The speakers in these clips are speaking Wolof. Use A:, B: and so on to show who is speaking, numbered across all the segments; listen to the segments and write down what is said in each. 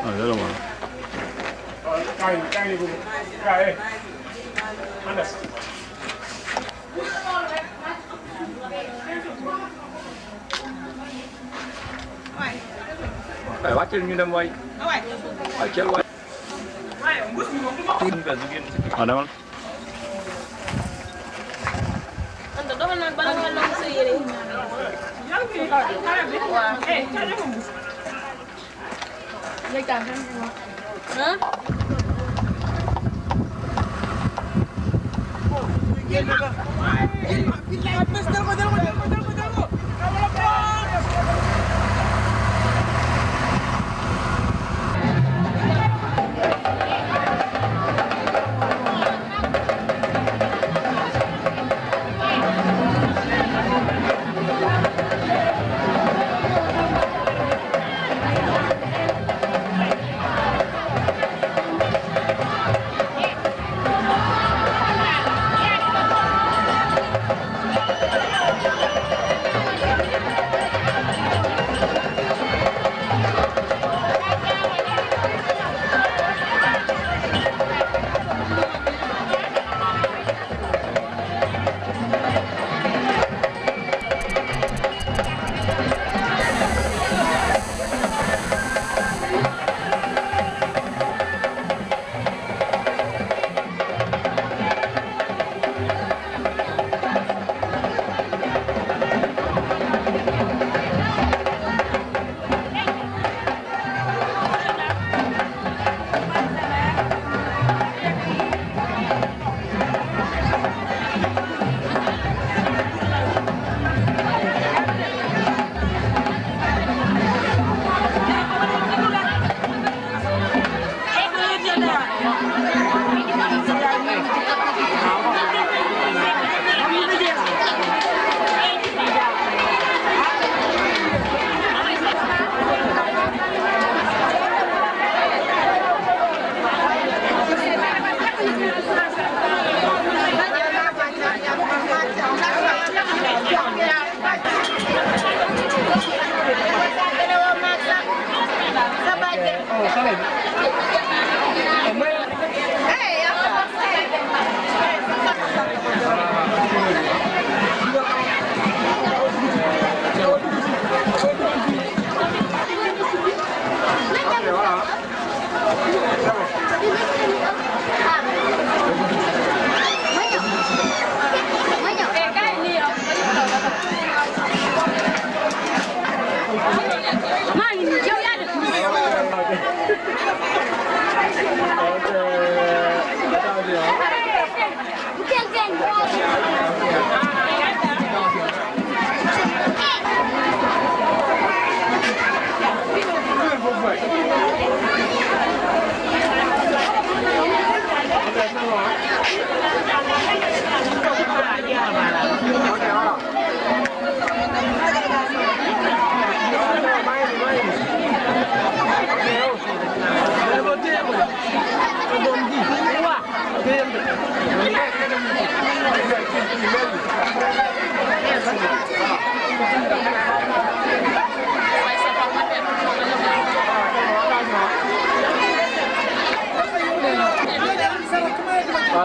A: Ada rumah. Kain ibu. Kain. Mana? Phải bắt chân như năm quay. Phải chết quay. Ada mal.
B: Anda doon na balangan lang sa iri. Hah?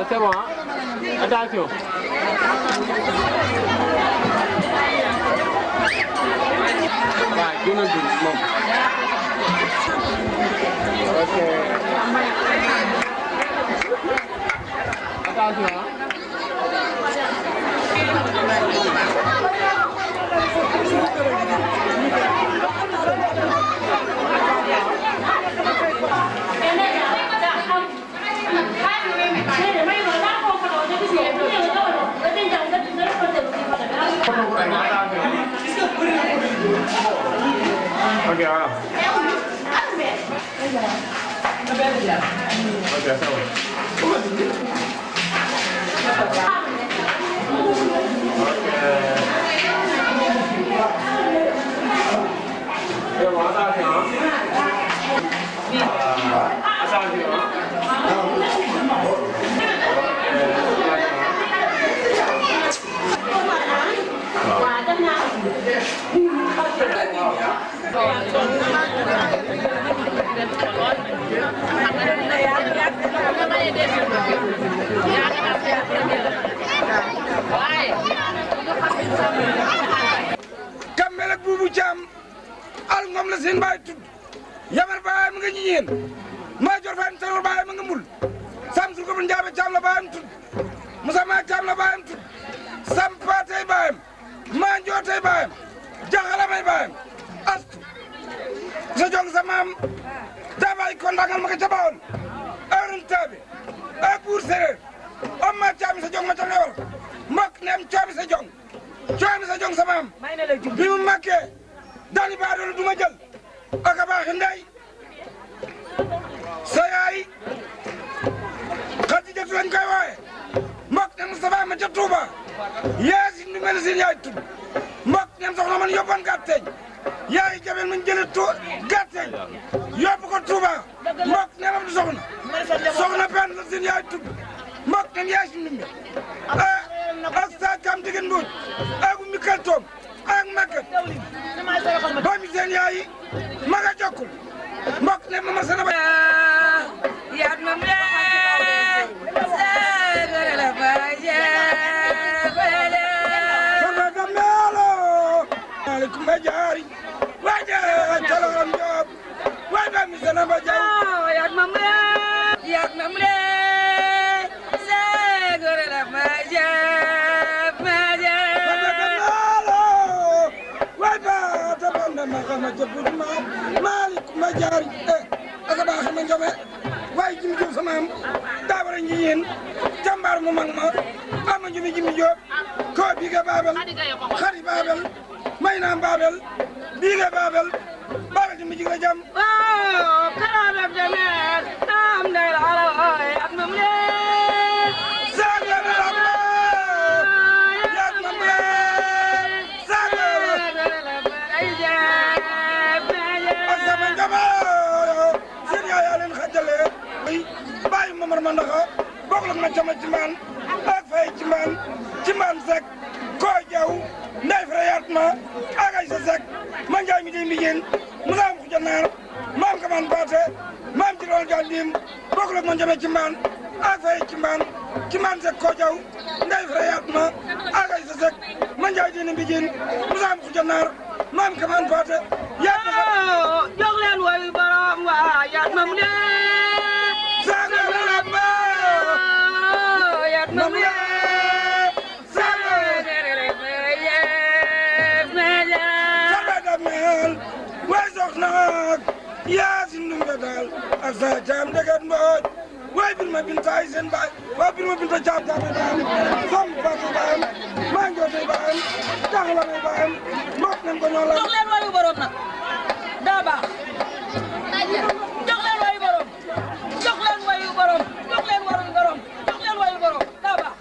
A: C'est bon, hein? Attention. Ouais, donne un peu. Bon. Ok. Attention, hein? Ok, voilà. Ok, ça va. Ok. Bon, attention. Attention.
C: Kamel ak Buubu Caam al ngom la seen baay tudd yabar baayam nga ñiñeen maa jor faam taror baayam nga mbul samsul ko bu njaabe caam la baayam tudd Musa maa caam la baayam tudd sampa tey baayam maa njoo tey baayam jaxala may baayam astu sa jong sa maam daabay ko ndangal ma ko ca bawoon ërun taabe ak buur séréer om maa caami sa jong ma ca newal mbokk neem coomi sa jong sa maam bi mu màkkee daani baa doon du ma jël ak a baaxi ndey sa yaay Xadijatu lañ koy wooye mbokk ne Moustapha ma ca Touba Yaasin du mel sin yaay tudd mbokk ne soxna man yóbboon gàtteeñ yaay jabel man jële gàtteeñ yóbbu ko Touba mbokk ne ma du soxna benn la sin yaay tudd mbokk ne Yaasin du mel ak sa kam digin mbuuj ak mi kaltoom ak màggat ba mi seen yaay maga jokkul mbokk ne ma sana ba yaat mam le segere la baje bele sama gamelo alaikum bajari waje tolom job way ba mi sana ba jaw yaat mam le segere la baje ma jëbbul Malick ma jaar ak baax ma njome waaye jimi jóob sama am daabara ñi yéen jàmbaar mu mag ma ama jumi jimi jóob ko biiga baabel xari baabel may naam baabel biiga baabel baabel jimi jig la jam karaadam jameel am ndey la alaay ak mam le bàyyi Momar ma ndaxa bokk la ma cama ci mbaan ak fay ci mbaan sek ko jaw nday fra yaat ma ak ay sa sek ma njaay mi dey mbijeen musaam xuja naar maam kaman baate maam ci lool gal dim bokk la ma jame ci mbaan ak fay ci mbaan sek ko jaw nday fra yaat ma ak ay sa sek ma njaay dey mbijeen musaam xuja naar maam kaman baate yaat ma jox leen way borom waa yaat ma mu de Yaasin Ndumbe daal ak sa jaam dëgët mbooj waay bir ma binta ay seen baay waay bir ma binta caam jaame baayam som fati baayam maa njootay baayam taxalamay baayam mbokk nañ ko ñoo la jox leen wayu borom nag daa baax jox leen wayu borom jox leen wayu borom jox leen wayu borom jox leen wayu borom daa baax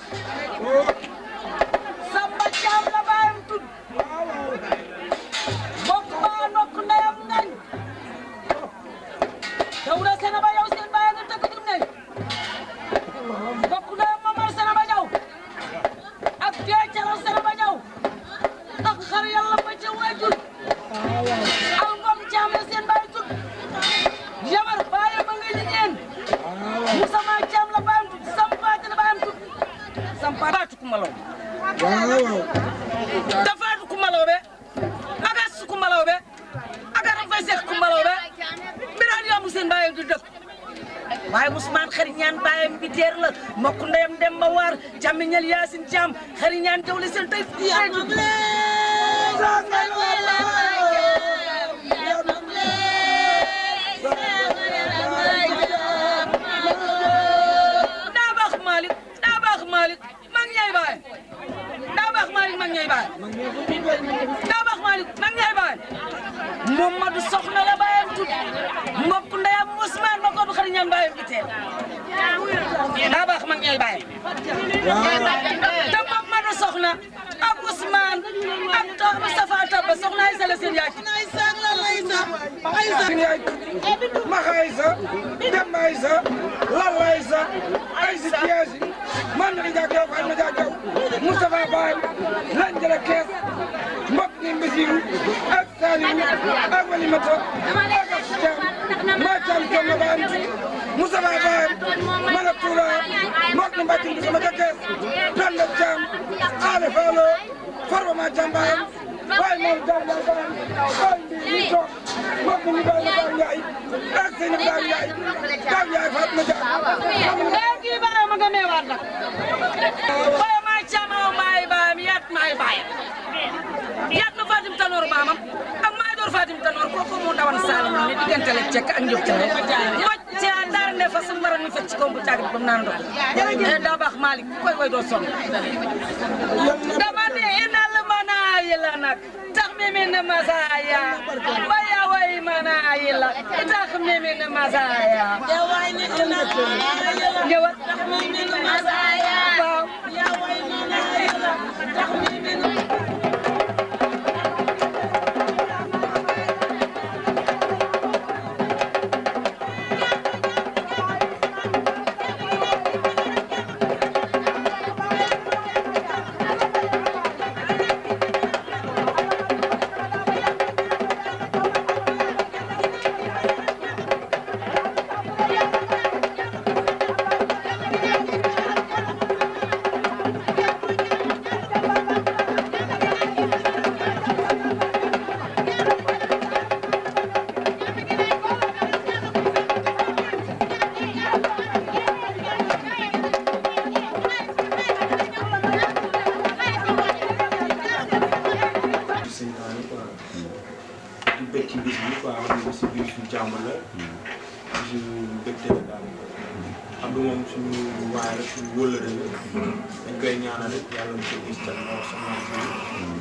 C: Samba Caam la baayam tudd bokk baa nokk ndeyam ngañ Dawda Senaba yow seen baay nga tëkk dim nañ bokk ndeyam Mamar Senaba Jaw ak Teecalaw Senaba Jaw ak xar yàlla ma ca waajur al ngom Caam la seen baay tudd Yamar baayam ma nga liggéen Musa ma Caam la baayam tudd Sampaate la baayam tudd Sampaate Kumalaw Tafaatu Kumalaw be aga su Kumalaw be aga Rafay Sekk Kumalaw be mbiraan yaamu seen baayam di dëkk waaye Ousmane xari ñaan baayam bi teer la mbokk ndeyam dem ba waar càmmiñal Yaasin Caam xari ñaan jaw li seen tey daa baax Malick mag ñay baay daa baax Malick mag ñay baay daa baax Malick mag ñay baay Momadou Soxna la baayam tudd mbokk ndeyam Ousmane ma ko du xari ñaan baayam bi teer daa baax mag ñay baay te Momadou Soxna ak Ousmane ak Moustapha Taba Soxna Aysa la seen yaay Maxa Aysa Demba Aysa Lalla Aysa Aysa Tiyaasi man na jaag yow Fatma jaag yow Moustapha Baye lan jële kees mbokk ni Mbisiru ak sa Saliou ak Walimata ak Thiam maa Thiam Thiam la baayam tudd Moussa Ba baayam Mala Toura mook na mbàccin bi sama jëkkër Penda Thiam Ale Fallo Farba maa Thiam baayam waaye moom Thiam laa baayam waaye mbii ñi toog mook na ñu baay la Daaw Ndiaye ak Seynab Daaw Ndiaye Daaw Ndiaye Fatma Dia
D: kii baayam nga meewaat nag waaye maa Thiam aw maay baayam yaat maay baayam yaat na Fatim Tanor baamam ak maa door Fatim Tanor kooku moo dawan Saalum ne diggante la cekk ak njox cere mocca ndar ne fa sam mbaran mi fecc ci kaw bu caag ba naan ndox daa baax Malick koy way doo sonn dama ne inal mana yila nag tax mi min masaya baya way mana yila tax mi min masaya ya way ni nag ñëwat tax mi min masaya waaw ya way mana yila tax mi min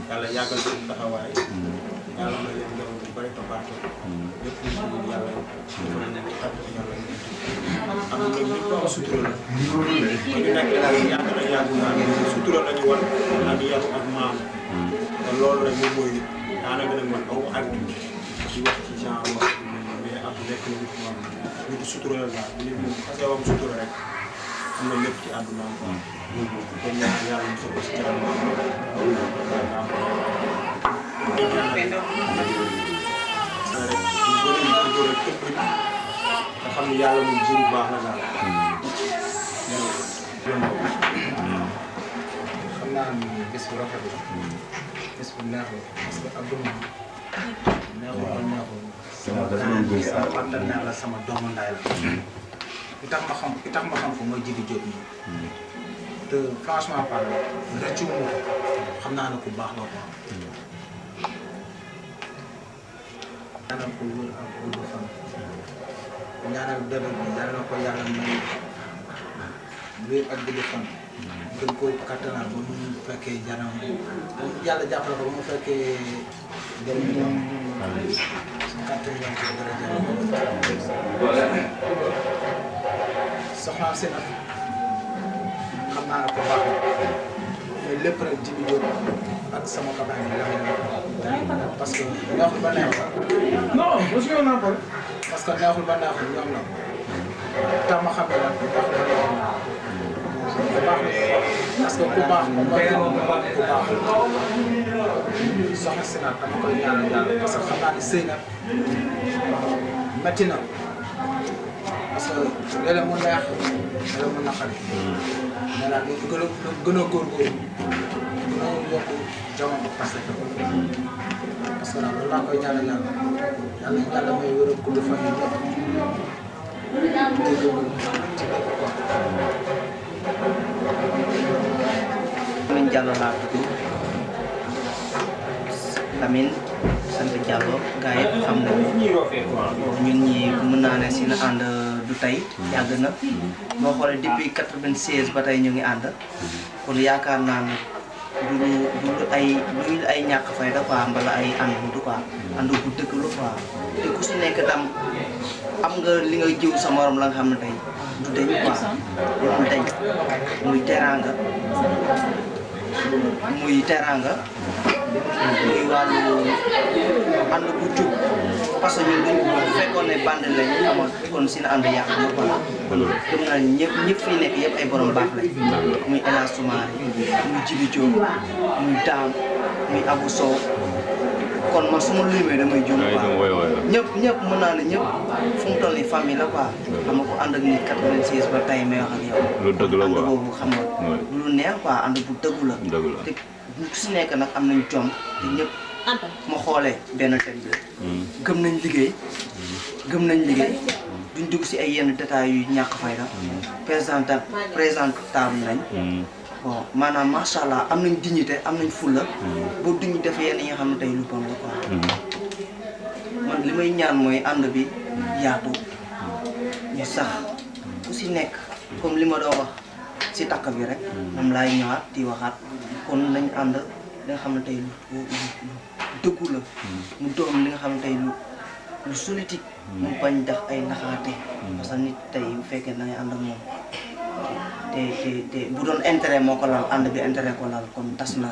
E: yàlla yàggal seen taxawaay yàlla may leen ndaw bu bëri te barke lépp lu ci yàlla dafa nekk kàttan yàlla am na nag ñëpp am sutura la ñu nekk daal yàgg na yàgg naa sutura la ñu war ak yaru ak maam te loolu rek moom mooy daanaka nag man aw habitude ci wax ci genre wax mais ak nekk na nit moom nit sutura la daal nit moom xasee am sutura rek am na lépp ci àdduna am kon ñaan yàlla ñu soog a si jàmm nga xam ne yàlla moom jiw bu baax la daal. xam naa ni bés bu rafet la. bés bu neexul parce que Abdou moom neexul ba neexul. sama partenaire la sama doomu ndaay la. li tax ma xam ko mooy Djibi Diop nii. te franchement parle rëccu ma ko xam naa ne ku baax la quoi. ñaanal ko wër ak gudd fan ñaanal bébé bi yàlla na ko yàlla may wér ak gudd fan gën koo kattanal ba mu fekkee janam yàlla jàppale ko ba mu fekkee dem su kattan yam ko dara jëm soxna si nag xam naa ne ko baax mais lépp rek Djibi Diop ak sama copain bi la parce que neexul ba neexul. non mosu ñu naan parce que neexul ba neexul ñoom la tax ma xam ne nag bu baax parce que ku baax mooy ku baax soxna si nag dama koy ñaanal yàlla parce que xam naa ne sëy nag métti na parce que léeg-léeg mu neex léeg-léeg mu naqari mais daal dañu gën a góorgóorlu gën a yokk jamono parce que nag loolu laa koy ñaanal yàlla yàlla may wér a gudd fan yi ñëpp ci lépp quoi.
F: Lamine Diallo laa tudd Lamine sant Diallo gars yëpp xam na ñun ñi mën naa ne si na ànd du tey yàgg na boo xoolee depuis 96 ba tey ñu ngi ànd kon yaakaar naa ne du ay ñàkk fayda quoi mbala ay ànd bu quoi ànd bu dëgg la quoi te ku si nekk tam am nga li nga jiw sa morom la nga xam ne tey du dañ quoi du dañ muy teraanga muy wàllu ànd bu jub parce que ñun bu fekkoon ne bande lañ amoon kon si na ànd yàq na quoi gëm naa ñëpp fi nekk yëpp ay borom baax lañ muy El Hadj Soumaré muy Djibi Diop muy Dame muy Abou Sow kon man su ma limee damay jum quoi ñëpp mën naa ne ñëpp fu mu toll nii famille la quoi xam nga ko ànd ak nit 86 ba tey may wax ak yow
G: lu dëgg la quoi
F: ànd boobu xam nga lu neex quoi ànd bu dëggu la te ku si nekk nag am nañ jom te ñëpp ma xoolee benn thème bi gëm nañ liggéey duñ dugg si ay yenn détails yu ñàkk fayda présentable nañ bon maanaam macha allah am nañ dignité am nañ fulla ba duñu def yenn yi nga xam ne tey lu bon la quoi man li may ñaan mooy ànd bi yaatu ñu sax ku si nekk comme li ma doon wax si takk bi rek moom laay ñëwaat di waxaat kon nañ ànd li nga xam ne tey lu dëggu la mu doon li nga xam ne tey lu solitique mu bañ def ay naxaate parce que nit tey bu fekkee da ngay ànd ak moom te bu doon intérêt moo ko lal ànd bi intérêt ko lal kon tas na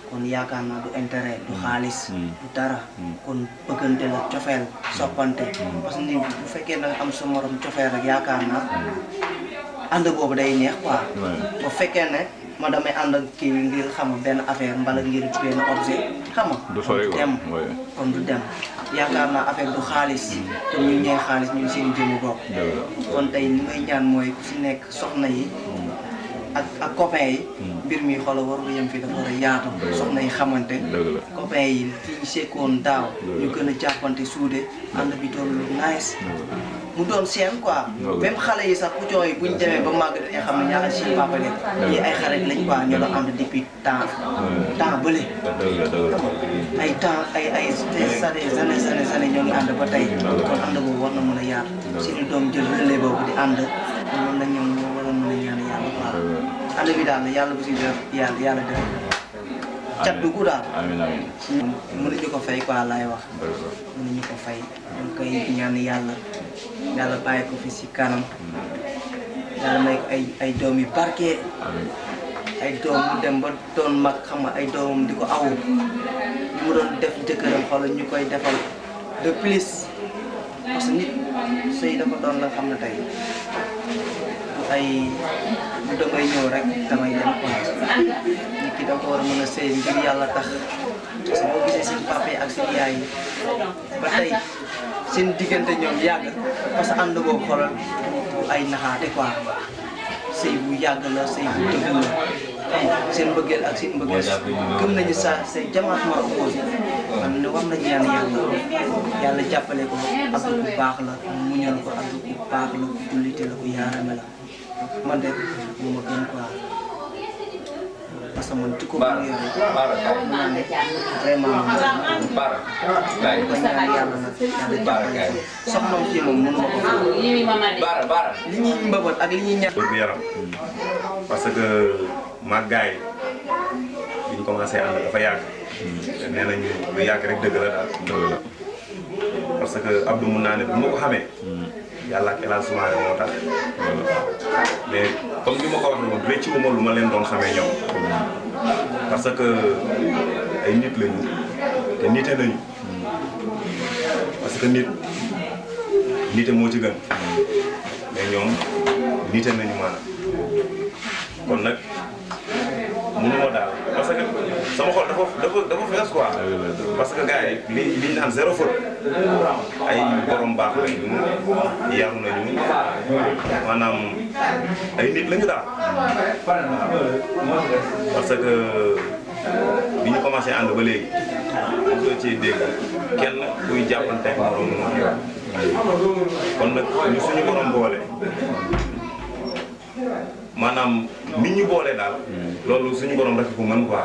F: kon yaakaar naa du intérêt du xaalis du dara kon bëggante la cofeel soppante parce que nit bu fekkee da nga am sa morom cofeel rek yaakaar naa ànd boobu day neex quoi bu fekkee ne ma damay ànd ak kii ngir xam benn affaire mbala ngir benn objet xam nga kon du dem yaakaar naa affaire du xaalis te ñun ñooy xaalis ñun seen jëmu bopp kon tey li may ñaan mooy ku si nekk soxna yi ak copains yi mbir mi xoolal warul yem fii dafa war a yaatu soxna yi xamante copains yi fi ñu sekkoon daaw ñu gën a jàppante suude ànd bi doon lu nice mu doon seen quoi même xale yi sax kuccoo yi buñ demee ba màgg dañuy xam ne ñaata si papa leen ñii ay xarit lañ quoi ñoo doon ànd depuis temps bële ay temps ay années ñoo ngi ànd ba tey kon ànd boobu war na mën a yaatu suñu doom jël relais boobu di ànd loolu la ñoom ñoo waroon mën a ñaan yàlla quoi ànd bi daal yàlla bu si def yàlla def cat dugg daal mënuñu ko fay quoi laay wax mënuñu ko fay ñu koy ñaan yàlla bàyyi ko fi si kanam yàlla may ko ay doom yu barke ay doom mu dem ba doon mag xam nga ay doomam di ko awu li mu doon def jëkkëram xoolal ñu koy defal de plus parce que nit sëy dafa doon la xam ne tey bu damay ñëw rek damay dem quoi nit ki da ko war a mën a sëy ngir yàlla tax parce que boo gisee seen papa yi ak seen yaay yi ba tey seen diggante ñoom yàgg parce que ànd boobu xoolal bu ay naxaate quoi sëy bu yàgg la sëy bu dëgg la seen mbëggeel ak seen mbëggeel gëm nañu sa c'est diamétralement opposé man ne war nañu ñaan yàlla jàppale ko Abdou bu baax la muñal ko Abdou bu baax la ku jullite la ku yaarame la man de moo ma gën quoi parce que man jikko bu mu yore mën naa ne vraiment ko ñaan yàlla nag yàlla jàppale ko soxnaam ci moom mënu ma ko li ñuy mbabat ak li ñuy ñaan
H: yaram parce que màggaay bi ñu commencé ànd dafa yàgg nee nañu lu yàgg rek dëgg la daal parce que Abdou mun naa ne bu ma ko xamee yàlla ak El Hadj Soumaré moo tax mais comme ni ma ko waxee woon rëcc wu ma lu ma leen doon xamee ñoom parce que ay nit lañu te nite nañu parce que nite moo ci gën mais ñoom nite nañu maanaam kon nag mënuma daal parce que sama xol dafa fees quoi parce que gars yi liñ naan zéro faute ay borom baax lañu yaru nañu maanaam ay nit lañu daal parce que bi ñu commencé ànd ba léegi mosoo cee dégg kenn kuy jàppante morom kon nag ñu suñu borom boole maanaam nit ñu boole daal loolu suñu borom rek ko mën quoi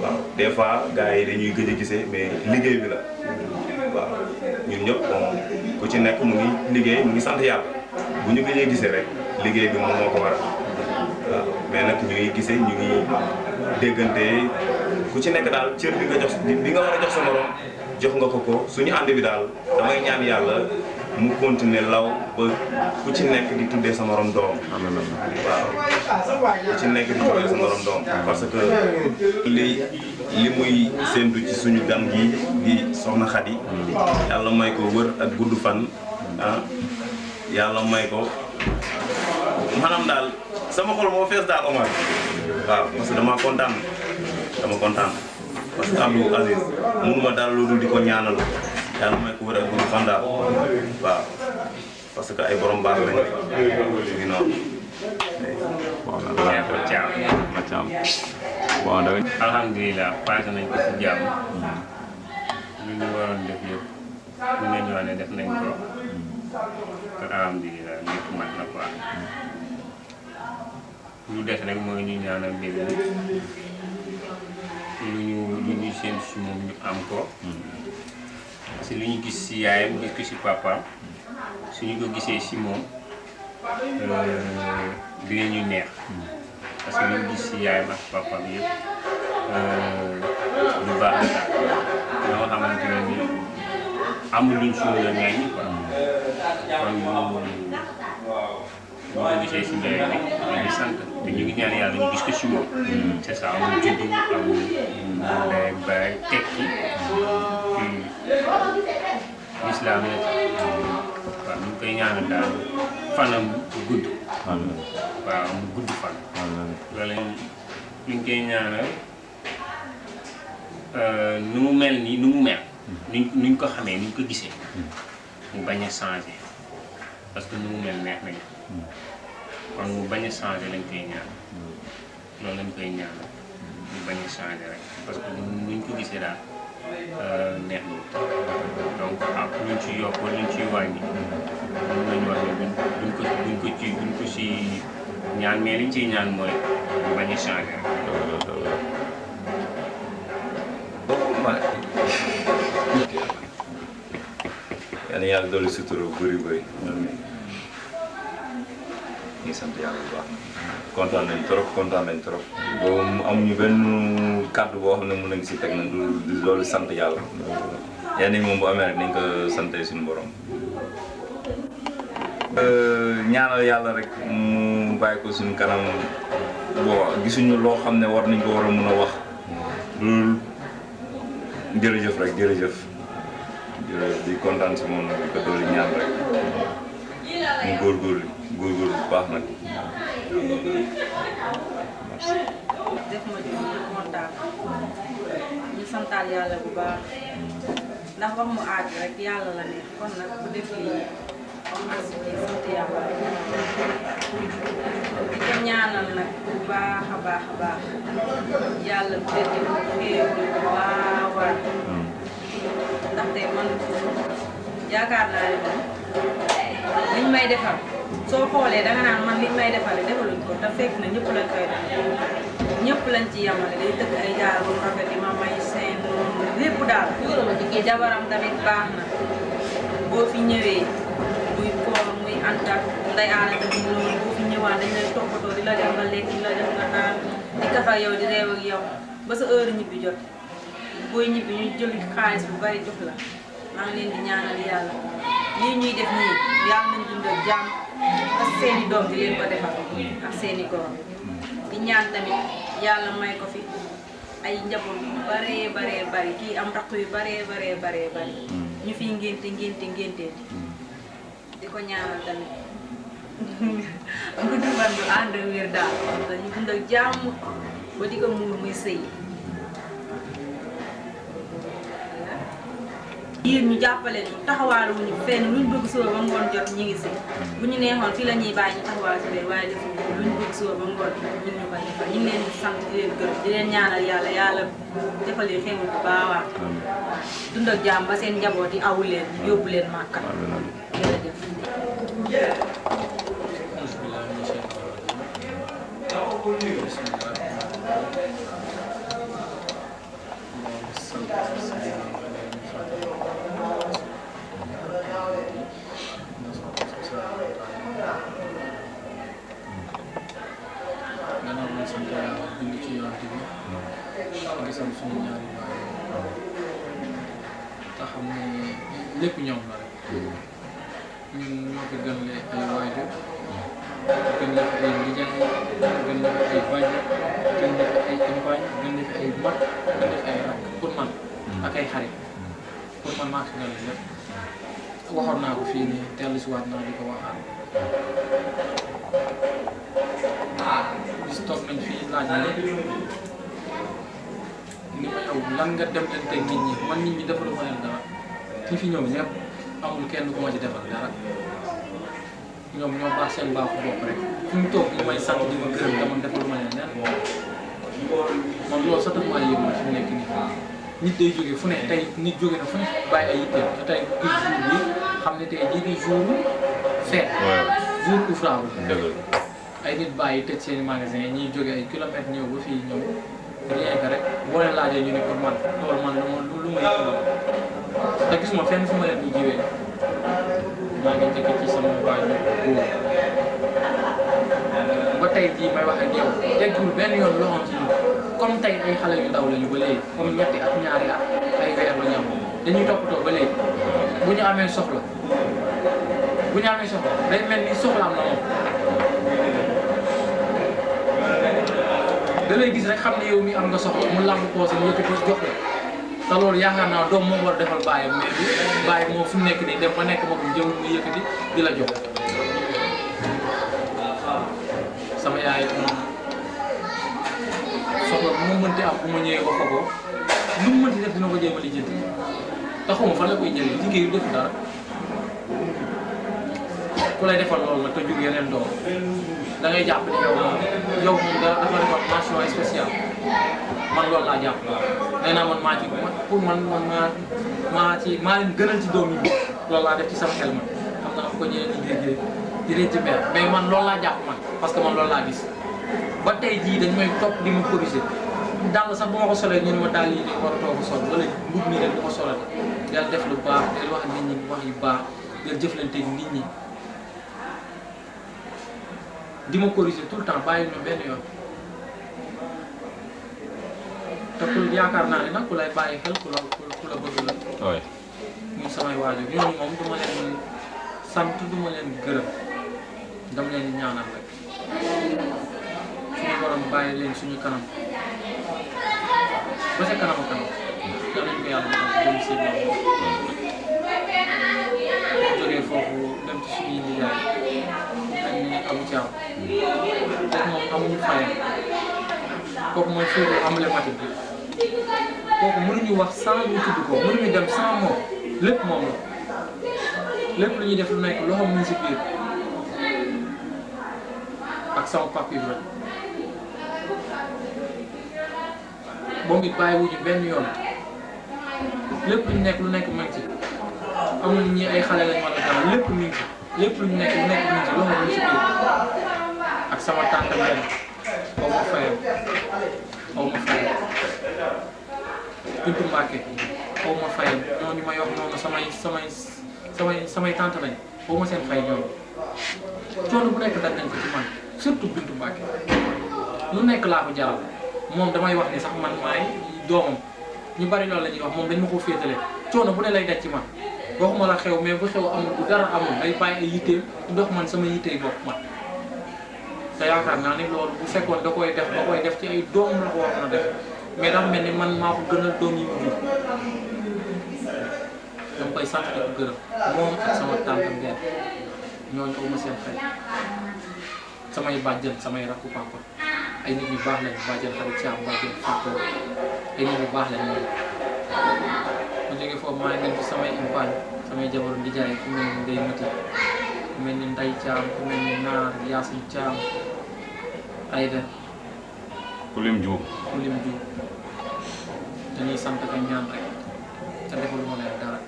H: waaw des fois gars yi dañuy gëj a gisee mais liggéey bi la waaw ñun ñëpp bon ku ci nekk mu ngi liggéey mu ngi sant yàlla bu ñu gëjee gisee rek liggéey bi moom moo ko waral waaw mais nag ñu ngi gisee ñu ngi déggante ku ci nekk daal cër bi nga war a jox sa morom jox nga ko suñu ànd bi daal damay ñaan yàlla mu continuer law ba ku ci nekk di tuddee sa morom doom waaw ku ci nekk di tuddee sa morom doom parce que li muy séntu ci suñu gan gi di soxna Khady yàlla may ko wër ak gudd fan yàlla may ko maanaam daal sama xol moo fees daal Omar waaw parce que dama kontaan parce que Abdou Aziz mënuma daal loolu di ko ñaanal yàlla may ko wër ak gudd fan daal waaw parce que ay borom baax lañ ñu noonu.
A: bon
G: alhamdulilah passé nañ ko si jàmm lu ñu waroon def yëpp lu ne ñu wax ne def nañ ko te alhamdulilah lépp mat na quoi lu des rek mooy ñu ñaanal mbir mi lu ñu seen si moom ñu am ko si lu ñu gis si yaayam gis ko si papaam suñu ko gisee si moom dinañu neex parce que lu ñu gis si yaayam ak papaam yëpp lu baax la daal ñoo xamante ne ni amul luñ suñu la ñaañi quoi kon ñu ko gisee si mbéy mi dañuy sant te ñu ngi ñaan yàlla ñu gis ko si moom. c'est ça amul juddu amul ndey baay tekki islam la waaw ñu ngi koy ñaanal daal fanam gudd. waaw mu gudd fan. loolu ñu ngi koy ñaanal nu mu mel nii nu mu mel. nuñ ko xamee nuñ ko gisee. mu bañ a changé parce que nu mu mel neex nañu. kon mu bañ a changé lañ koy ñaan loolu lañ koy ñaanal mu bañ a changé rek parce que nuñ ko gisee daal neex na donc ak luñ ci yokk wala luñ ciy wàññi mën nañu wax ne duñ ko ci ñaan mais liñ ciy ñaan mooy mu bañ a changé rek.
H: yàlla yàlla dolli sutura bu bëri ñu ngi sant yàlla bu baax kontaan nañ trop boobu amuñu benn kàddu boo xam ne mën nañ si teg nag du loolu sant yàlla yenn yi moom bu amee rek nañ ko sante suñu borom ñaanal yàlla rek mu bàyyi ko suñu kanam bon gisuñu loo xam ne war nañ ko war a mën a wax loolu jërëjëf rek jërëjëf di kontaan si moom nag di ko dooli ñaan rek mu góorgóorlu bu baax nag.
I: def ma jur di kontaan ñu santaal yàlla bu baax ndax wax mu aaj rek yàlla la neex kon nag bu def lii sant yàlla di ko ñaanal nag bu baax a baax yàlla bëri ko xéewal bu baax ndaxte man yaakaar naa ne moom liñ may defal soo xoolee danga naan man liñ may defale defaluñ ko te fekk na ñëpp lañ koy def ñëpp lañ ci yemale day tëgg ay jaar bu rafet yi ma may seen lépp daal jabaram tamit baax na boo fi ñëwee muy koor muy antak nday aana tamit loolu boo fi ñëwaan dañ lay toppatoo di la def nga lekk di la def nga naan di kaf ak yow di reew ak yow ba sa heure ñibbi jot booy ñibbi ñu jël xaalis bu bari jox la maa ngi leen di ñaanal yàlla lii ñuy def nii yàlla nañ dund ak jàmm ak seeni doom di leen ko defal ak seeni góor di ñaan tamit yàlla may ko fi ay njaboot yu baree bari kii am rakk yu baree bari ñu fiy ngénte di ko ñaanal tamit gudd fan bu ànd ak wér daal dañu dund ak jàmm ba di ko muur muy sëy yéen ñu jàppale ñu taxawaalu wuñu fenn luñ bëgg suba ba ngoon jot ñi ngi si bu ñu neexoon fii la ñuy bàyyi ñu taxawaal si leen waaye defuñu ko luñ bëgg suba ba ngoon ñu ngi ñu ko defal ñu ngi leen di sant di leen gërëm di leen ñaanal yàlla defal leen xéewal bu baax dund ak jàmm ba seen njaboot yi awu leen yóbbu leen màkka jërëjëf.
J: suñu ñaari baay te xam ne lépp ñoom la rek ñun ñoo ko gën lee ay waajur gën lee fi ay nijaay gën lee fi ay bàjj gën lee fi ay campagne gën lee fi ay mag gën lee fi ay rakk pour man ak ay xarit pour man maa fi gën lee lépp waxoon naa ko fii nii dellu si waat naa di ko waxaat bis toog nañ fii laaj na ni ma yow lan nga dem leen teg nit ñi man nit ñi defaluma leen dara ñi fi ñëw ñëpp amul kenn ku ma ci defal dara ñoom ñoo baax seen baaxu bopp rek fu ñu toog ñu may sant di ma gërëm te man defaluma leen nen man loolu sax daf maa yëg ma fi mu nekk nii nit day jóge fu ne tey nit jóge na fu ne bàyyi ay yitteem te tey gis jour bi xam ne tey jii di jour fête jour ouvrable ay nit bàyyi tëj seen i magasin ñiy jóge ay kilomètres ñëw ba fii ñëw rien que rek boo leen laajee ñu ne pour man loolu man lu ma yëg loolu te gis ma fenn fu ma leen di jiwee maa ngi njëkk ci sama waajur góor ba tey jii may wax ak yow teggul benn yoon loo xam ci ñun comme tey ay xale yu ndaw lañu ba léegi comme ñetti at ñaari at ay weer la ñu am dañuy toppatoo ba léegi bu ñu amee soxla day mel ni soxla am na moom da lay gis rek xam ne yow mi am nga soxla mu làmb poosam yëkkati jox la te loolu yaakaar naa doom moom war a defal bàyyam mais bi bàyyi moom fu mu nekk nii dem ba nekk ma ko jëm mu yëkkati di la jox sama yaay moom soxla bu mu mënti am bu ma ñëwee wax ko lu mu mënti def dina ko jéem a lijjanti taxuma fan la koy jëlee liggéeyu def dara ku lay defal loolu nag te jur yeneen doom da ngay jàpp ni yow moom dafa defal mention spéciale man loolu laa jàpp nee naa man maa ci pour man maa leen gënal ci doom yi loolu laa def ci sama xel man xam naa fu ko ñeneen ñi déggee di leen ci mer mais man loolu laa jàpp man parce que man loolu laa gis ba tey jii dañ may topp di ma corriger dàll sax bu ma ko solee ñu ne ma daal yi nii waratoo ko sol wala mbub mi rek bu ma solal del def lu baax del wax nit ñi wax yu baax del jëflante nit ñi di ma corriger tout le temps bàyyi ma benn yoon te ku yaakaar naa ne nag ku lay bàyyi xel ku la bëgg la. oui. muy samay waajur ñooñu moom du ma leen sant du ma leen gërëm dama leen di ñaanal rek suñu borom bàyyi leen suñu kanam ba sa kanam a kanam yal nañu ko yàlla defal jëm si loolu jógee foofu dem ci suñuy nijaay mel ni Abou Thiam kooku moom amuñu fayam kooku mooy féete emblématique bi kooku mënuñu wax sans ñu tudd ko mënuñu dem sans moom lépp moom la lépp lu ñuy def lu nekk loxoom ñu si biir ak sama papi bi moom it bàyyiwuñu benn yoon lépp lu ñu nekk lu nekk mag ci amuñu ñi ay xale lañ wala dara lépp ñu ngi ci lépp lu ñu nekk lu nekk ñu ngi ci loxoom ñu si biir ak sama tante benn aw ma fayam Bintu Mbacke aw ma fayam ñooñu may wax noonu samay tante lañ aw ma seen fay ñoom coono bu nekk dañ nañ ko ci man surtout Bintu Mbacke lu nekk laa ko jaral moom damay wax ni sax man maay doomam ñu bari loolu la ñuy wax moom dañ ma ko féetale coono bu ne lay daj ci man waxuma la xew mais bu xew amul bu dara amul day bàyyi ay yitteem dox man sama yitteey bopp man te yaakaar naa ni loolu bu fekkoon da koy def ci ay doom la ko war na def mais dafa mel ni man maa ko gënal doom yi mu jur dama koy sant di ko gërëm moom ak sama tante ngeen ñooñu aw ma seen fay samay bàjjen samay rakku papa ay nit ñu baax lañ bàjjen xarit Thiam bàjjen Fatou ay nit ñu baax lañ moom ma jógee foofu maa ngi dem ci samay impaañ samay jabaru di jaay ku mel ni Ndeye Mati ku mel ni Ndeye Thiam ku mel ni Naar Yacine Thiam Aïda
K: Kulim Diouf
J: dañuy sant ak ñaan rek te defal ma leen dara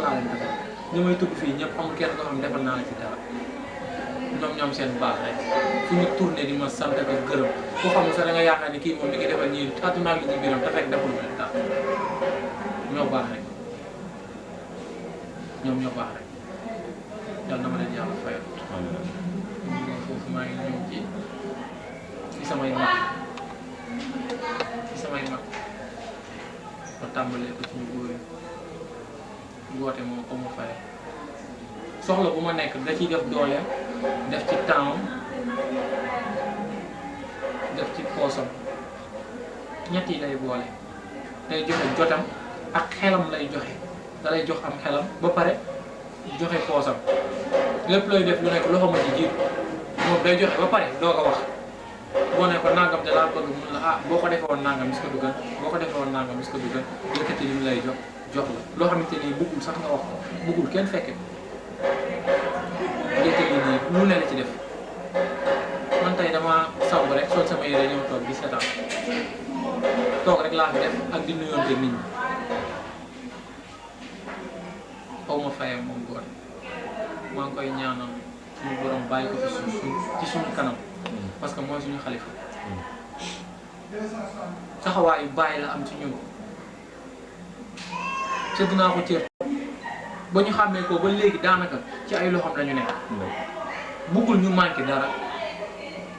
J: laa leen defal ñi may tudd fii ñëpp amul kenn koo xam ne defal naa la ci dara ñoom seen baax rek fu ñu tourné di ma sant ak gërëm koo xam ne sax da nga yaakaar ni kii moom mi ngi defal ñii àdduna li ci biiram te fekk defal leen dara ñoo baax rek ñoom ñoo baax rek yal na ma leen yàlla fayal. foofu maa ngi ñëw ci samay mag ba tàmbalee ko ci ñu góor yi goote moom ko ma fayal soxla bu ma nekk da ciy def dooleem def ci temps def ci poosam ñett yi lay boole day joxe jotam ak xelam lay joxe da lay jox am xelam ba pare joxe poosam lépp looy def lu nekk loxo ma ci jiitu moom day joxe ba pare doo ko wax boo ne ko nangam de laa bëgg mun la ah boo ko defee woon nangam est-ce que du gën boo ko defee woon nangam est-ce que du gën yëkkati li mu lay jox la loo xamante ni bëggul sax nga wax ko bëggul kenn fekke yëkkati nii lu ne la ci def man tey dama sangu rek sol sama yére ñëw toog di seetaan toog rek laa fi def ak di nuyoonte nit ñi xaw ma fayam moom góor maa ngi koy ñaanal suñu borom bàyyi ko fi ci suñu kanam parce que mooy suñu xalifa taxawaayu bàyyi la am ci ñun sedd naa ko cër ba ñu xàmmee ko ba léegi daanaka ci ay loxoom la ñu nekk buggul ñu manqué dara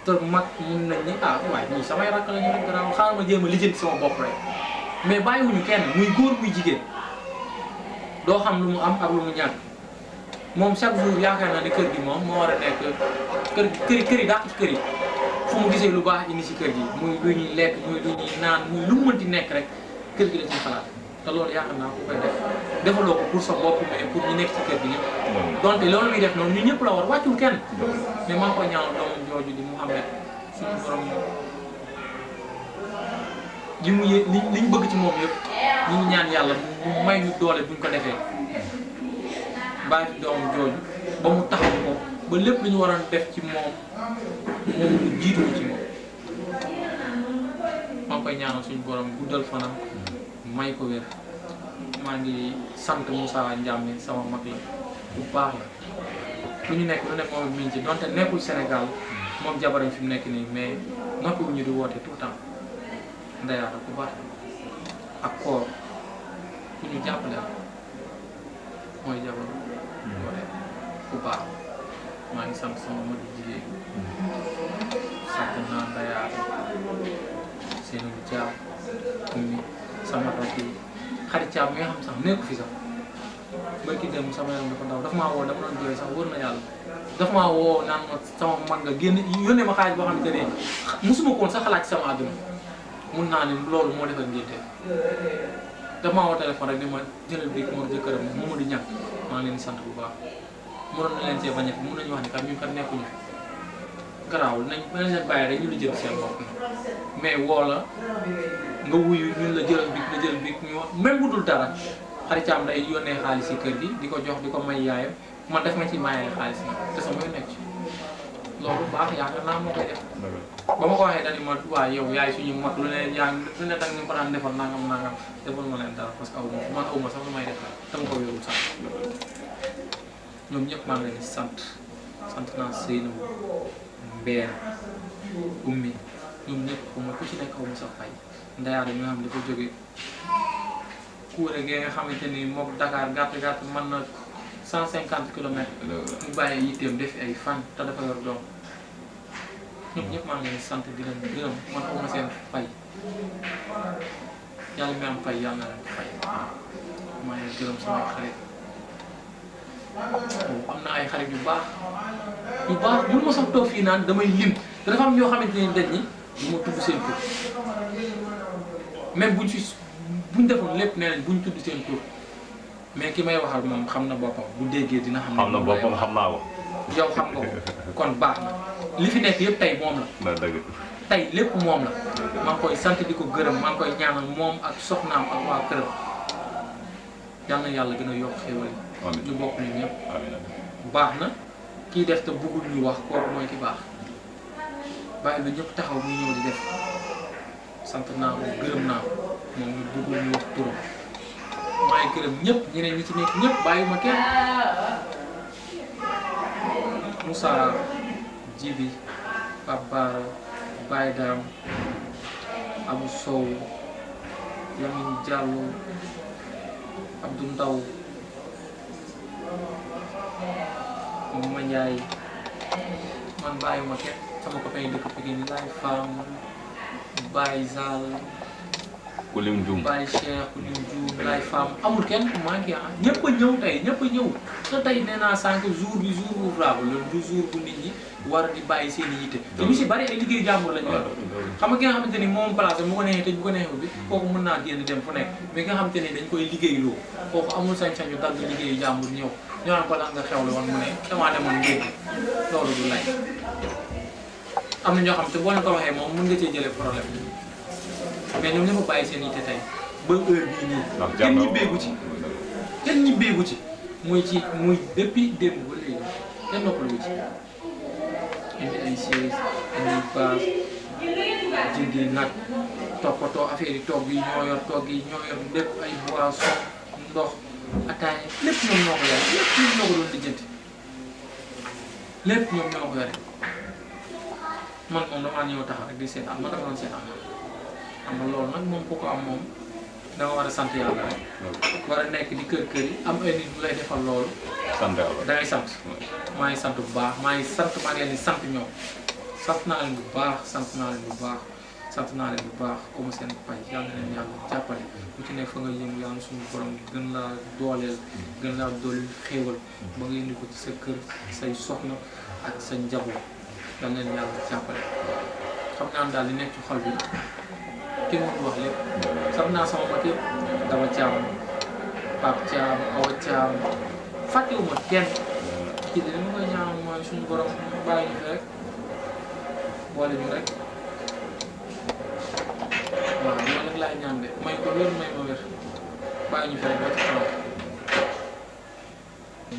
J: te mag mun nañ ni ah waaye ñii samay rakk la ñu rek gannaaw xaaral ma jéem a lijjanti sama bopp rek mais bàyyiwuñu kenn muy góor muy jigéen doo xam lu mu am ak lu mu ñàkk moom chaque jour yaakaar naa ne kër gi moom moo war a nekk kër yi dàq ci kër yi fu mu gisee lu baax indi si kër gi muy lu ñuy lekk muy lu ñuy naan muy lu mu mënti nekk rek kër gi la ciy xalaat te loolu yaakaar naa ku koy def defaloo ko pour sa bopp mais pour ñu nekk ci kër gi ñëpp donte loolu muy def noonu ñu ñëpp la war wàccul kenn mais maa ngi koy ñaanal doomam jooju di Mouhamed suñu borom li mu liñ bëgg ci moom yëpp ñu ngi ñaan yàlla mu may ñu doole buñ ko defee bàyyi fi doomam jooju ba mu taxaw ko ba lépp lu ñu waroon def ci moom moom jiitu ci moom maa ngi koy ñaanal suñu borom guddal fanam may ko wér maa ngi sant Moussa Ndiame sama mag la bu baax la lu ñu nekk lu nekk moom mi ngi ci donte nekkul Sénégal moom jabaram fi mu nekk nii mais noppi wu ñu di woote tout le temps ndeyaata ku baax ak koor ku ñu jàppale mooy jabar woote ku baax maa ngi sant sama mag jigéen sant naa ndeyaata seen bu jaaw mi sama rakk yi xarit caab mi nga xam sax nekku fi sax barki dem sama yaram dafa ndaw dafa maa woo dama doon jooy sax wër na yàlla dafa maa woo naan ma sama mag nga génn yónnee ma xaalis boo xamante ne musuma koon sax xalaat ci sama àdduna mun naa ne loolu moo defal ngénte dafa maa woo téléphone rek ni ma jëlal bi moom jëkkëram moomu di ñàkk maa ngi leen di sant bu baax mënoon na leen see bañ a fi mun nañu wax ni kat ñun kat nekkuñu fi garaawul nañ leen bàyyi rek ñu la jël seen bopp mais woo la nga wuyu ñun la jëlal bi nga jël bi ñu wax même bu dul dara xaricaam day yónnee xaalis ci kër gi di ko jox di ko may yaayam man def ma ci mayee xaalis nag te sama yoon nekk ci loolu baax yaakaar naa moo koy def ba ma ko waxee dañu ma waa yow yaay suñu mag lu ne yaa lu ne danga ñu ko daan defal nangam nangam defal ma leen dara parce que aw ma man aw ma sax lu may def dama ko wérul sax ñoom ñëpp maa ngi leen di sant naa Seynou Mbène Ummi ñoom ñëpp xaw ma ku ci nekk xaw ma sax fay ndayaada mi nga xam ne dafa jóge Kouré gi nga xamante ni moom Dakar gàtt mën na 150 kilomètres mu bàyyi yitteem def ay fan te dafa yor doom ñoom ñëpp maa ngi leen di sant di leen gërëm man xaw ma seen fay yàlla mi am fay yàlla na leen fay maa ngi gërëm sama xarit am na ay xarit yu baax bu ma sax toog fii naan damay lim te dafa am ñoo xamante ni dañ ni du ma tudd seen tur même buñ defoon lépp nee nañ buñ tudd seen tur mais ki may waxal moom xam na boppam bu déggee dina xam.
K: xam na boppam xam naa ko.
J: yow xam nga ko kon baax na li fi nekk yëpp tey moom la.
K: dëgg
J: tey lépp moom la maa ngi koy sant di ko gërëm maa ngi koy ñaanal moom ak soxnaam ak waa këram yal na yàlla gën a yokk xéwal yi. amiin ñu bokk ñun ñëpp. baax na kii def te bëggul ñu wax kooku mooy ki baax bàyyi ba ñëpp taxaw muy ñëw di def sant naa ko gërëm naa ko moom ñu bëggul ñu wax turam maa ngi gërëm ñëpp ñeneen ñi ci nekk ñëpp bàyyiwuma kenn Moussa Djibi Pape Bara Baye Dam Abou Sow Lamine Diallo Abdou Ndaw Mama Ndiaye man bàyyiwuma kenn sama copain yi dëkk Pikine Laye Fam Baye Zal
K: ku lim juum
J: Baye Cheikh ku lim juum Laye Fam amul kenn ku manqué ah ñëpp a ñëw tey ñëpp a ñëw te tey nee naa sànq jour bi jour ouvrable la du jour bu nit ñi war di bàyyi seen i yitte te ñu si bari ay liggéey jàmbur lañu xam nga ki nga xamante ni moom place bu ko neexee tëj bu ko neexee bi kooku mën naa génn dem fu nekk mais nga xamante ni dañ koy liggéeyloo kooku amul sañ-sañu dagg liggéeyu jàmbur ñëw ñoo naan ko la nga xewle woon mu ne damaa demoon ngénte loolu du lay am na ñoo xam te boo leen ko waxee moom mën nga cee jëlee problème mais ñoom ñoo ko bàyyi seen yitte tey ba heure bii nii. kenn ñibbeegu ci kenn ñibbeegu ci muy depuis démb ba léegi kenn noppalu ci indi ay chaise indi base jëndi nag toppatoo affaire yi togg yi ñoo yor togg yi ñoo yor lépp ay boisson ndox ataaya lépp ñoom ñoo ko yore lépp ñoom ñoo ko doon lijjanti lépp ñoom ñoo ko yore man moom damaa ñëw taxaw rek di seetaan man dama doon seetaan xam nga loolu nag moom ku ko am moom da nga war a sant yàlla rek war a nekk di kër kër yi am ay nit bu lay defal loolu
K: sant yàlla
J: da ngay sant maa ngi sant bu baax maa ngi leen di sant ñoom sant naa leen bu baax sant naa leen bu baax sant naa leen bu baax comme seen pay yàlla na leen yàlla jàppale ku ci nekk fa nga yëngu yàlla suñu borom gën laa dooleel gën laa dooleel xéewal ba nga indi ko ci sa kër say soxna ak sa njaboot yàlla na leen yàlla jàppale xam naa daal li nekk ci xol bi kenn mënul wax lépp sant naa sama mag yëpp Daba Thiam Pape Thiam Awa Thiam fàttewuma kenn kii de li ma koy ñaanal mooy suñu borom bàyyi ñu fi rek boole ñu rek waaw loolu nag laay ñaan de may ko wér may ma wér bàyyi ñu fi rek ba ci kanam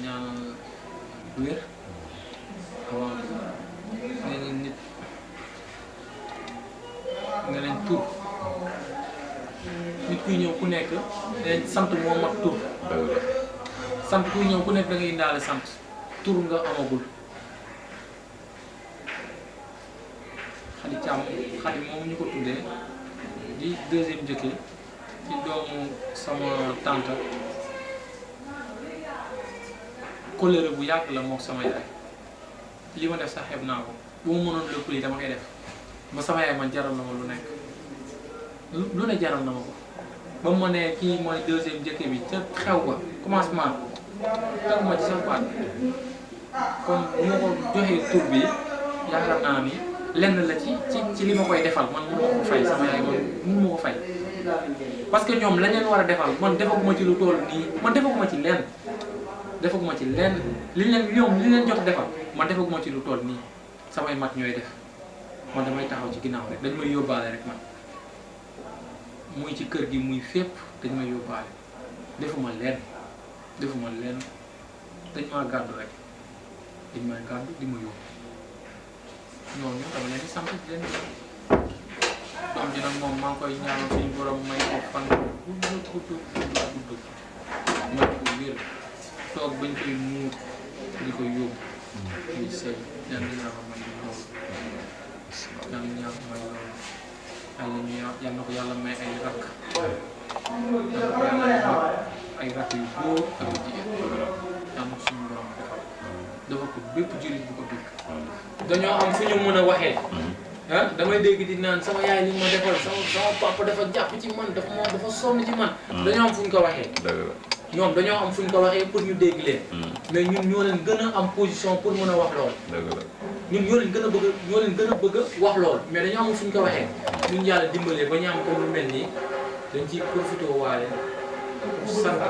J: ñaanal wér waaw nee nañ nit nga leen tur nit kuy ñëw ku nekk dañ sant moo mat tur sant kuy ñëw ku nekk da ngay indaale sant tur nga amagul Xadi Caam Xadi moom ñu ko tuddee di deuxième njëkke ci doomu sama tante colère bu yàgg la mook sama yaay li ma def sax xeeb naa ko bu ma mënoon lépp lii dama koy def ba sama yaay man jaral na ma lu nekk lu ne jaral na ma ko ba mu ma nee kii mooy deuxième njëkke bi ca xew ba commencement teguma ci sax baat kon bu ma ko joxee tur bi yaakaar naa ni lenn la ci li ma koy defal man mënu ma ko fay sama yaay man mënu ma ko fay parce que ñoom la leen war a defal man defaguma ci lu toll nii man defaguma ci lenn li leen jot defal man defaguma ci lu toll nii samay mag ñooy def man damay taxaw ci ginnaaw rek dañ may yóbbaale rek man muy ci kër gi muy fépp dañ may yóbbaale defuma lenn dañ maa gàddu rek dañ may gàddu di ma yóbbu ñooñu dama leen di sant di leen doom ji nag moom maa ngi koy ñaanal suñu borom may ko fan gudd may ko wér toog bañ koy muur di ko yóbbu muy sëy yan di ñaama may loolu yan di ñaama may loolu yal na ko yàlla may ay rakk ay rakk yu góor ak yu jigéen yal na ko suñu borom defal dafa ko bépp jullit bu ko dégg dañoo am fu ñu mën a waxee ah damay dégg di naan sama yaay li ma defal sama papa dafa jàpp ci man dafa sonn ci man dañoo am fu ñu ko waxee ñoom dañoo am fu ñu ko waxee pour ñu dégg leen mais ñun ñoo leen gën a am position pour mën a wax lool ñun ñoo leen gën a bëgg wax lool mais dañoo am fu ñu ko waxee ñun yàlla dimbalee ba ñu am comme lu mel nii dañ ciy profité waale sant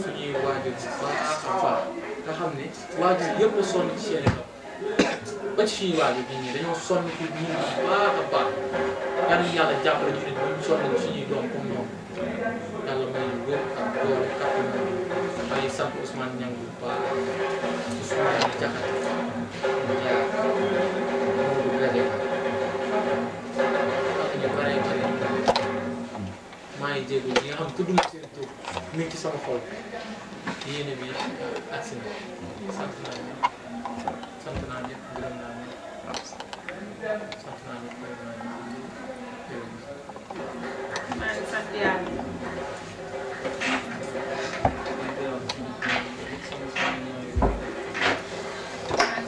J: suñuy waajur baax a baax nga xam ne waajur yëpp a sonn ci seen i doom ba ci suñuy waajur bi nii dañoo sonn ci ñun bu baax a baax yàlla jàppale ñu nit ba ñu sonn ci suñuy doom comme ñoom yàlla may ñu wér ak doole kàttan may sant Ousmane Niang bu baax Ousmane Diakhaté Ndiaye Modou Gade ak ñu bare maa ngi jéego yi nga xam tudduma seen tur mi ngi ci sama xol yéene bi agsi na sant naa ñëpp gërëm naa ñëpp sant naa ñëpp gërëm naa ñëpp
I: maa ngi sant yàlla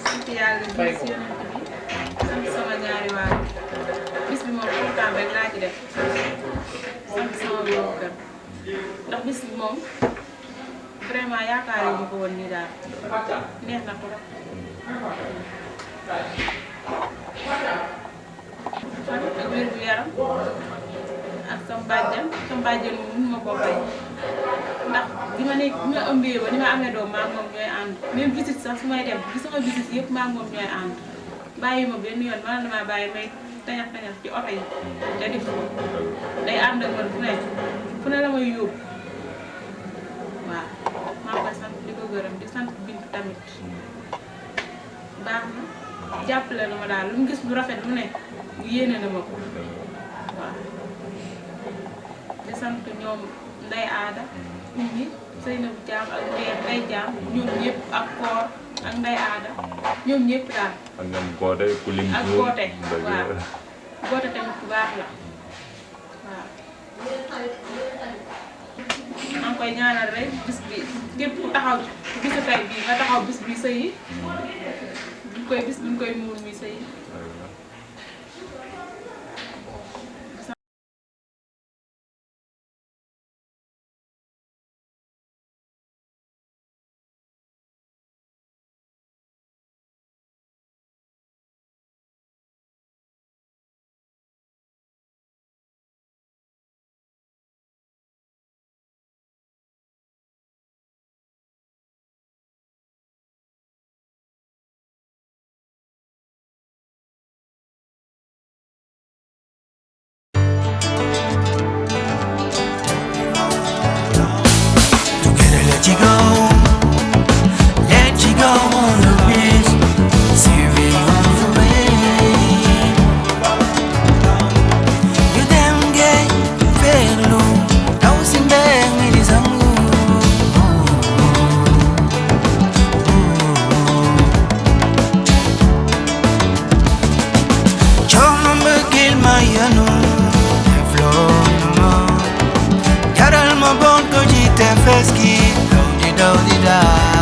I: sant yàlla bi si yonent bi sant sama ñaari waay bis bi moom kontaan rek laa ci def sant sama borom kër ndax bis bi moom vraiment yaakaar ñu ko woon nii daal neex na ko fan ak wér gu yaram ak sama bàjjan moom mënu ma koo fay ndax bi ma ëmbee ba ni ma amee doom maa ngi moom ñooy ànd même visite sax su may dem bi sama visite yëpp maa ngi moom ñooy ànd
B: bàyyi ma benn yoon man damaa bàyyi may tañax ci oto yi te def day ànd ak man fu ne la may yóbbu waaw maa ngi koy sant di ko gërëm di sant Bintu tamit baax na jàppale na ma daal lu mu gis lu rafet lu ne yéene na ma ko waaw di sant ñoom Ndey Aada Oumy Seynabou Thiam ak Ndey Thiam ñoom ñëpp ak Koor ak Ndey Aada ñoom ñëpp daal
K: ak ñoom Goote ku lim
B: ak Goote waaw Goote tamit bu baax la waaw maa ngi koy ñaanal rek bis bi képp ku taxaw bisu tey bii nga taxaw bis bi sëy yi buñ koy muur mi sëy yi
L: Let you go on the breeze, sailing on the rain. You damn gay, fellow, don't seem bad with his John number kill my yano, flow, Carol my bone, go jite feski. Da